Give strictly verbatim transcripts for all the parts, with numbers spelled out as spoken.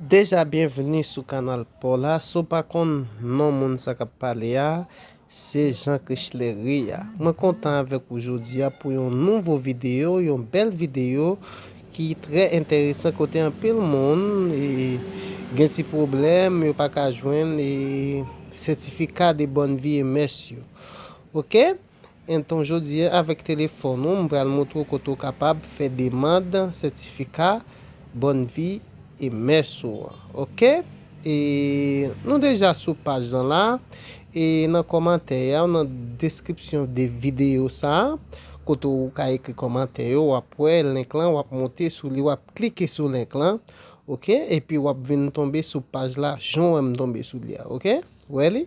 Deja byenveni sou kanal pa w la. Si w pa konn non moun sa k ap pale a, se Jean Chrislery a. Mwen kontan avèk ou jodi a pou yon nouvo videyo, yon bèl videyo ki trè enteresan kote anpil moun e, gen ti pwoblèm, yo pa ka jwenn e, sètifika de bòn vi e mès yo. Oke? Enton jodi a avèk telefòn ou, m pral montre w kote w kapab fè demann sètifika bòn vi e mès ou an. Oke? E nou deja sou paj lan la. E nan kòmantè a, nan deskripsyon de videyo sa a, kote w ka ekri kòmantè yo, w ap wè link lan, w ap monte sou li, w ap klike sou link lan. Oke? Epi w ap vin tonbe sou paj la, jan w wè m tonbe sou li a. Oke? Wè li?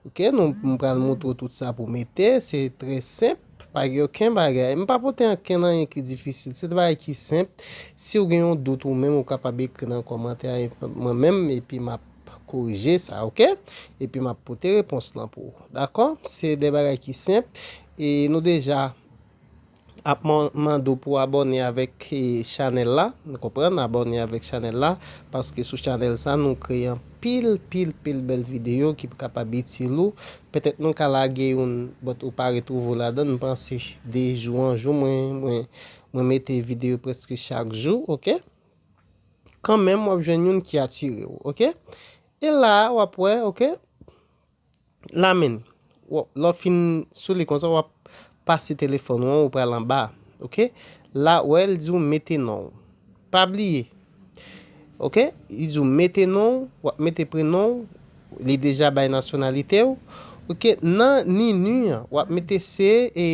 Oke, nou, m pral montre w tout sa pou mete. Se trè senp. Pa gen okenn bagay. M pa pote ankenn anyen ki difisil. Se de bagay ki senp. Si w gen yon dout ou menm, ou kapab ekri nan kòmantè a mwen menm, epi m ap korije sa, oke? Epi m ap pote repons lan pou ou. Dakò? Se de bagay ki senp. E nou deja ap man- mande w pou abòne avèk e, chanèl la, nou konprann, abòne avèk chanèl la, paske sou chanèl sa nou kreye anpil, pil, pil bèl videyo ki kapab itil ou. Petèt nou ka lage youn, but ou pa retwouve w ladan, m panse de jou an jou, mwen, mwen, mwen mete videyo prèske chak jou, oke? Kanmenm, w ap jwenn youn ki atire w, oke? E la, w ap wè, oke? La men, w- lè w fin sou li konsa, w ap pase telefòn ou an, ou pral anba, oke? La, w wè, l di w mete non w. Pa bliye, oke? Li di w mete non w, w ap mete prenon w, li deja bay nasyonalite w. Oke, nan NINU an, w ap mete se, e,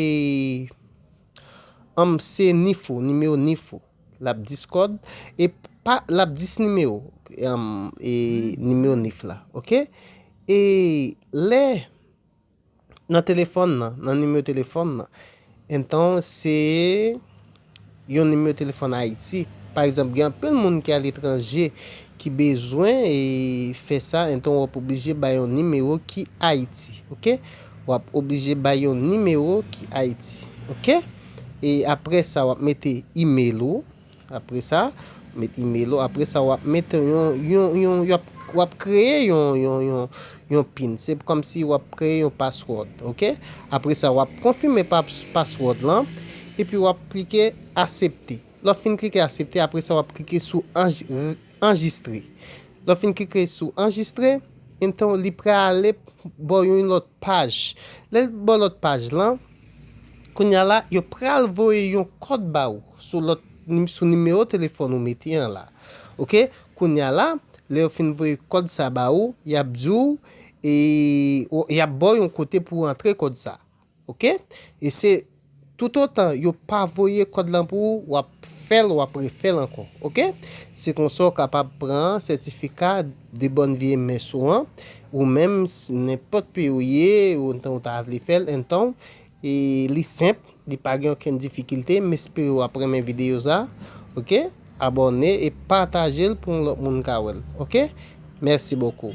anm, se nif ou, nimewo nif ou. L ap dis kòd, e pa, l ap dis nimewo, anm, e nimewo nif la, oke? E lè nan telefòn nan, nan nimewo telefòn nan, enton se yon nimewo telefòn Ayiti. Pa egzanp, gen anpil moun ki aletranje ki bezwen e fè sa, enton w ap oblije bay yon nimewo ki Ayiti, oke? W ap oblije bay yon nimewo ki Ayiti, oke? E apre sa, w ap mete imèl ou. Apre sa, met imèl ou. Apre sa, w ap mete yon, yon, yon, y ap, w ap kreye yon, yon, yon, yon pin. Se kòmsi w ap kreye yon password, oke? Apre sa, w ap konfime pa, password lan, epi w ap klike aksepte. Lè w fin klike aksepte, apre sa, w ap klike sou anj- anjistre. Lè w fin klike sou anjistre, enton li prale ba w yon lòt paj. Lè l ba w lòt paj lan, kounye a la, yo pral voye yon kòd ba ou sou lòt nim- sou nimewo telefòn ou mete an la. Oke? Kounye a la, lè yo fin voye kòd sa ba ou, y ap di w, e, y ap ba w yon kote pou w antre kòd sa. Oke? E se toutotan yo pa voye kòd lan pou ou, w ap fè l, w ap refè l ankò. Oke? Se konsa w kapab pran sètifika de bòn vi e mès ou an, ou menm, s- nenpòt peyi w ye, ou, ou ta vle fè l, enton, e li senp, li pa gen okenn difikilte, m espere w ap renmen videyo sa. Oke? Abòne e pataje l pou yon lòt moun ka wè l. Oke? Mèsi bokou.